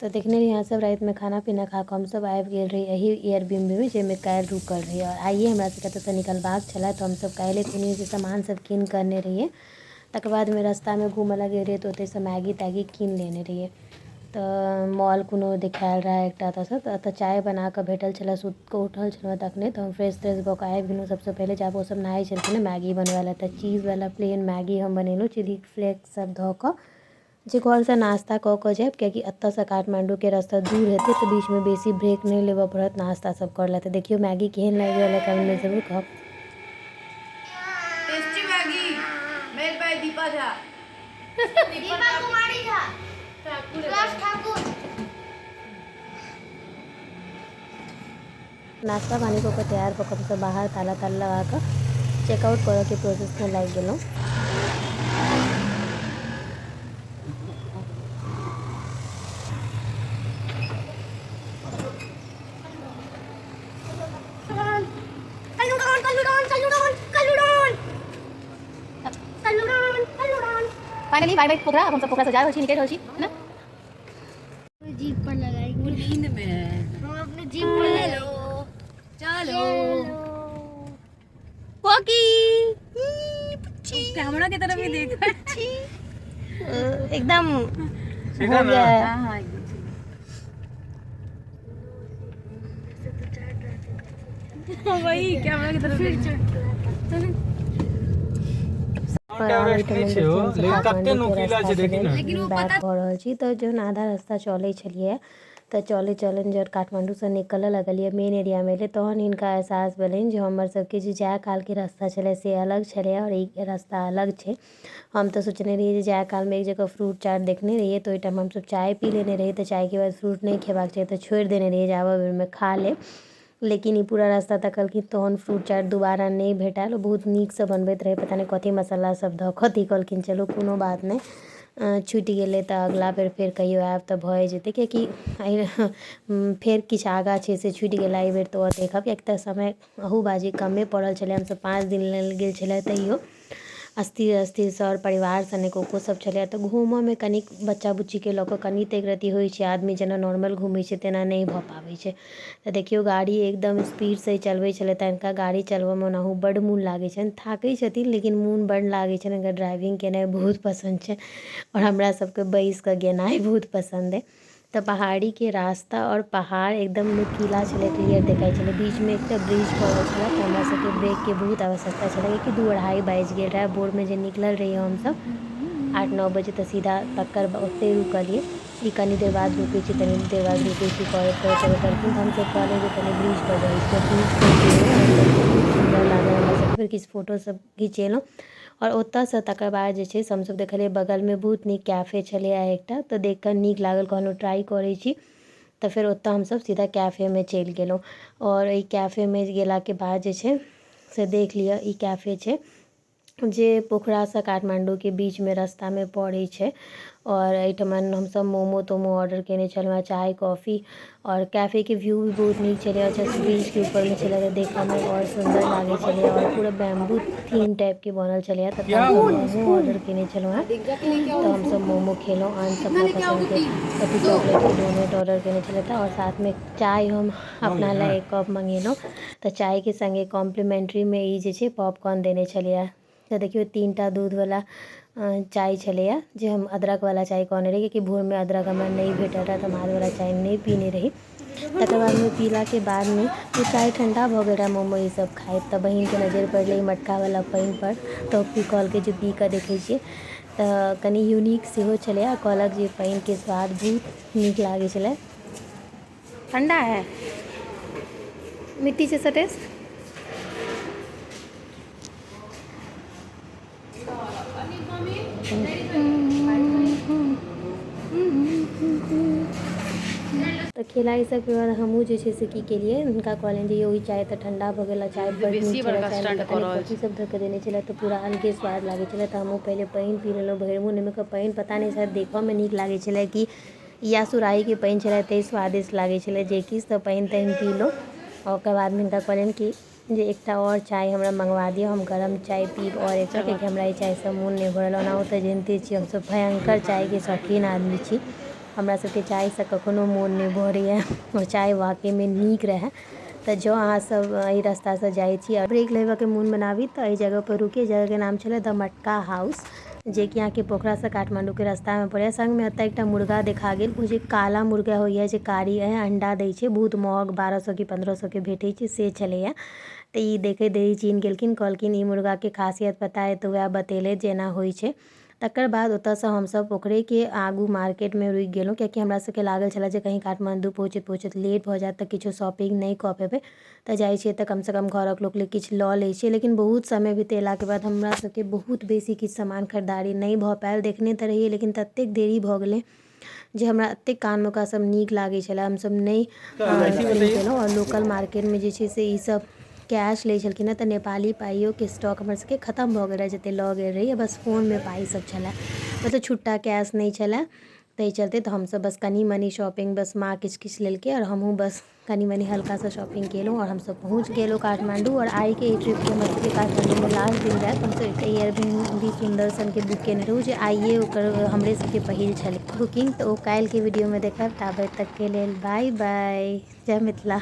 तऽ देखने रही अहाँ सब रातिमे खाना पीना खा कऽ हमसब आबि गेल रही एहि एयरबीएनबीमे, जाहिमे काल्हि रुकल रही। आओर आइए हमरा सबके एतऽसँ निकलबाक छलै, तऽ हमसब काल्हिए खुनिएसँ सामान सब कीन कऽ अनने रहियै। तकर बादमे रस्तामे घूमऽ लए गेल रहियै तऽ ओतैसँ मैगी तैगी कीन लेने रहियै। तऽ मॉल कोनो देखायल रहै एकटा एतऽसँ, तऽ एतऽ चाय बनाकऽ भेटल छलै। सुति कऽ उठल छलहुँ तखने, तऽ हम फ्रेश त्रेश भऽ कऽ आबि गेलहुँ। सबसँ पहिले जाबे ओसब नहाय छलखिन मैगी बनबै लए, तऽ चीजवला प्लेन मैगी हम बनेलहुँ चिली फ्लेक्स सब धऽ कऽ, जे घरसँ नाश्ता कऽ कऽ जायब, कियाकि एतऽसँ काठमाण्डूके रास्ता दूर हेतै, तऽ बीचमे बेसी ब्रेक नहि लेबऽ पड़त नाश्ता सब करऽ लए। तऽ देखियौ मैगी केहन लागि रहल है, कमेंटमे जरूर कहब। Tasty Maggi made by Deepa Jha. Deepa Kumari Jha. Thakur Thakur. नाश्ता पानी कऽ कऽ तैयार भऽ कऽ हमसब बाहर ताला ताला लगा कऽ चेकआउट करऽके प्रोसेसमे लागि गेलहुँ। फाइनली बाय बाय पोखरा। अब हम सब पोखरा से जा रहल छी, निकलि रहल छी, है ना? जीप पर लगाएंगे। वो नींद में है। हम अपने जीप पर लगाएंगे। चलो कोकी कैमरा की तरफ भी देखा। एकदम सीधा हो ना? गया है। हाँ हाँ, एकदम सीधा। वही कैमरा की तरफ देखा। माउंट एवरेस्ट नहि छै ओ, लेकिन कते नुकीला छै देखी ने। लेकिन वो बैक भऽ रहल छी। तऽ जहन आधा रास्ता चलै छलियै, तऽ चलै चलैत जहन काठमाण्डूसँ निकलऽ लगलियै, मेन एरियामे एलियै, तहन हिनका एहसास भेलनि जे हमर सबके जे जाय कालके रास्ता छलै से अलग छलै आओर ई रास्ता अलग छै। हम तऽ सोचने रहियै जे जाय कालमे एक जगह फ्रूट चाट देखने रहियै, तऽ ओहि टाइम हमसब चाय पी लेने रहियै, तऽ चायके बाद फ्रूट नहि खेबाक चाही, तऽ छोड़ि देने रहियै जे आबऽ बेरमे खा लेब। लेकिन ई पूरा रास्ता तकलखिन तहन फ्रूट चाट दोबारा नहि भेटल। ओ बहुत नीकसँ बनबैत रहै, पता नहि कथी मसाला सब धऽ कऽ अथी कहलखिन। चलू कोनो बात नहि, छुटि गेलै तऽ अगिला बेर फेर कहियो आयब तऽ भए जेतै, किएकि फेर किछु आगाँ छै से छुटि गेला एहिबेर, तऽ ओ देखब, किएकि तऽ समय अहू बाजी कमे पड़ल छलै। हमसब 5 दिन लेल गेल छलै, तैयो अस्थिर अस्थिरसँ आओर परिवार सने कोको सब छलै, तऽ घूमऽमे कनिक बच्चा बुच्चीके लऽ कऽ कनि तऽ एकरत्ती होइ छै, आदमी जेना नॉर्मल घूमै छै तेना नहि भऽ पाबै छै। तऽ देखियौ गाड़ी एकदम स्पीडसँ चलबै छलै, तऽ हिनका गाड़ी चलबऽमे ओनाहु बड्ड मोन लागै छनि। थाकै छथिन लेकिन मोन बड्ड लागै छनि। हिनका ड्राइविंग केनाइ बहुत पसन्द छनि आओर हमरा सबके बैसिकऽ गेनाइ बहुत पसन्द अइ। तऽ पहाड़ीके रास्ता आओर पहाड़ एकदम नुकीला छलै, क्लियर देखाइ छलै। बीचमे एकटा ब्रिज पड़ल छलै, तऽ हमरा सबके ब्रेकके बहुत आवश्यकता छलै, कियाकि 2-2:30 बाजि गेल रहै। भोरमे जे निकलल रहियै हमसब 8-9 बजे, तऽ सीधा तकर ओतहि रुकलियै। ई कनी देर बाद रुकै छी, कनी देर बाद रुकै छी करैत करैत रुकलखिन, तऽ हमसब कहलियै जे पहिले ब्रिज पर जाइ छी। तऽ ब्रिज पर गेलहुँ, बहुत सुन्दर लागल हमरा सबके। फेर किछु फोटो सब घिचेलहुँ आओर ओतऽसँ तकर बाद जे छै से हमसब देखलियै बगलमे बहुत नीक कैफे छलैए एकटा, तऽ देखिकऽ नीक लागल, कहलहुँ ट्राइ करै छी। तऽ फेर ओतऽ हमसब सीधा कैफेमे चलि गेलहुँ। आओर एहि कैफेमे गेलाके बाद जे छै से देख लिअ, ई कैफे छै जे पोखरासँ काठमाण्डूके बीचमे रास्तामे पड़ै छै। आओर एहिठमन हमसब मोमो तोमो ऑर्डर कयने छलहुँ हँ, चाय कॉफी। आओर कैफेके व्यू भी बहुत नीक छलै, आओर ब्रिजके ऊपरमे छलै, तऽ देखऽमे आओर सुन्दर लागै छलै आओर पूरा बैम्बू थीम टाइपके बनल छलै। तऽ हमसब मोमो ऑर्डर कयने छलहुँ हँ, तऽ हमसब मोमो खेलहुँ। अंश अपना पसन्दके कथी चॉकलेटके डोनेट ऑर्डर कयने छलथि, आओर साथमे चाय हम अपना लए एक कप मङ्गेलहुँ। तऽ चायके सङ्गे कॉम्प्लीमेंट्रीमे ई जे छै पॉपकॉर्न देने छलैए। तऽ देखियौ 3टा दूधवला चाय छलैए, जे हम अदरकवला चाय कहने रही, कियाकि भोरमे अदरक हमरा नहि भेटल रहए, तऽ हम आदवला चाय नहि पीने रही। तकर बादमे पीलाके बादमे ओ चाय ठण्डा भऽ गेल रहए मोमो ई सब खाइत, तऽ बहिनके नजरि पड़लै मटकावला पानिपर, तऽ ओ कहलकै जे पी कऽ देखै छियै। तऽ कनि यूनिक सेहो छलै आ कहलक जे पानिके स्वाद बहुत नीक लागै छलै। ठंडा है, मिट्टी जैसा टेस्ट। तऽ खेला ई सबके बाद हमहूँ जे छै से की केलियै, हुनका कहलियनि जे यौ ई चाय तऽ ठण्डा भऽ गेल आ चाय बड़ नीक बेसी छलै। बड़का चायमे स्टंट पता कऽ नहि रहल कथी छै। सब धऽ कऽ देने छलै, तऽ पूरा अलगे स्वाद लागै छलै। तऽ हमहूँ पहिले पानि पी लेलहुँ भरि मुँह। ओहिमे कऽ पानि पता नहि शायद देखऽमे नीक लागै छलै कि या सुराहीके पानि छलै तैँ स्वादिष्ट लागै छलै, जे किछु। तऽ पानि तानि पीलहुँ आओर ओकर बादमे हिनका कहलियनि कि जे एकटा आओर चाय हमरा मङ्गवा दिअ, हम गरम चाय पीब आओर एकटा, कियाकि हमरा ई चायसँ मोन नहि भरल। ओनाहु तऽ जनिते छी हमसब भयङ्कर चायके शौकीन आदमी छी। हमरा सबके चायसँ कखनो मोन नहि भरैए आओर चाय वाकईमे नीक रहै। तऽ जँ अहाँ सब एहि रास्तासँ जाइ छी आओर ब्रेक लेबऽके मोन बनाबी तऽ एहि जगहपर रुकी। जगहके नाम छलै द मटका हाउस, जेकि अहाँके पोखरासँ काठमाण्डूके रास्तामे पड़ैए। सङ्गमे एतऽ एकटा मुर्गा देखा गेल, ओ जे काला मुर्गा होइए जे कारी अंडा दै छै, बहुत महग 1200 कि 1500 के भेटै छै, से छलैए। तऽ ई देखैत देरी चिन्ह गेलखिन, कहलखिन ई मुर्गाके खासियत पता है? तऽ वएह बतेलथि जे एना होइ छै। तकर बाद ओतऽसँ हमसब पोखरेके आगू मार्केटमे रुकि गेलहुँ, कियाकि हमरा सबके लागल छलै जे कहीं काठमाण्डू पहुँचैत पहुँचैत लेट भऽ जायत तऽ किछो शॉपिंग नहि कऽ पेबै, तऽ जाइ छियै तऽ कमसँ कम घरक लोक लेल किछु लऽ लै छियै। लेकिन बहुत समय बितेलाके बाद हमरा सबके बहुत बेसी किछु सामान खरीदारी नहि भऽ पायल। देखने तऽ रहियै, लेकिन ततेक देरी भऽ गेलै जे हमरा एतेक कान मोका सब नीक लागै छलै, हमसब नहि केलहुँ। आओर लोकल मार्केटमे जे छै से ईसब कैश लै छलखिन हँ, तऽ नेपाली पाइयोके स्टॉक हमर सबके खतम भऽ गेल रहै जते लऽ गेल रहियै। बस फोनमे पाइ सब छलै, मतलब छुट्टा कैश नहि छलै। ताहि चलते तऽ हमसब बस कनि मनि शॉपिंग, बस माँ किछु किछु लेलकै आओर हमहूँ बस कनि मनि हल्कासँ शॉपिंग केलहुँ आओर हमसब पहुँच गेलहुँ काठमाण्डू। आओर आइके ई ट्रिपके हमर सबके काठमाण्डूमे लास्ट दिन रहै। हमसब एकटा एयरबीएनबी सुन्दर सनके बुक केने रहौँ, जे आइए ओकर हमरे सबके पहिल छलै बुकिंग, तऽ ओ काल्हिके वीडियोमे देखब। ताबे तकके लेल बाय बाय, जय मिथिला।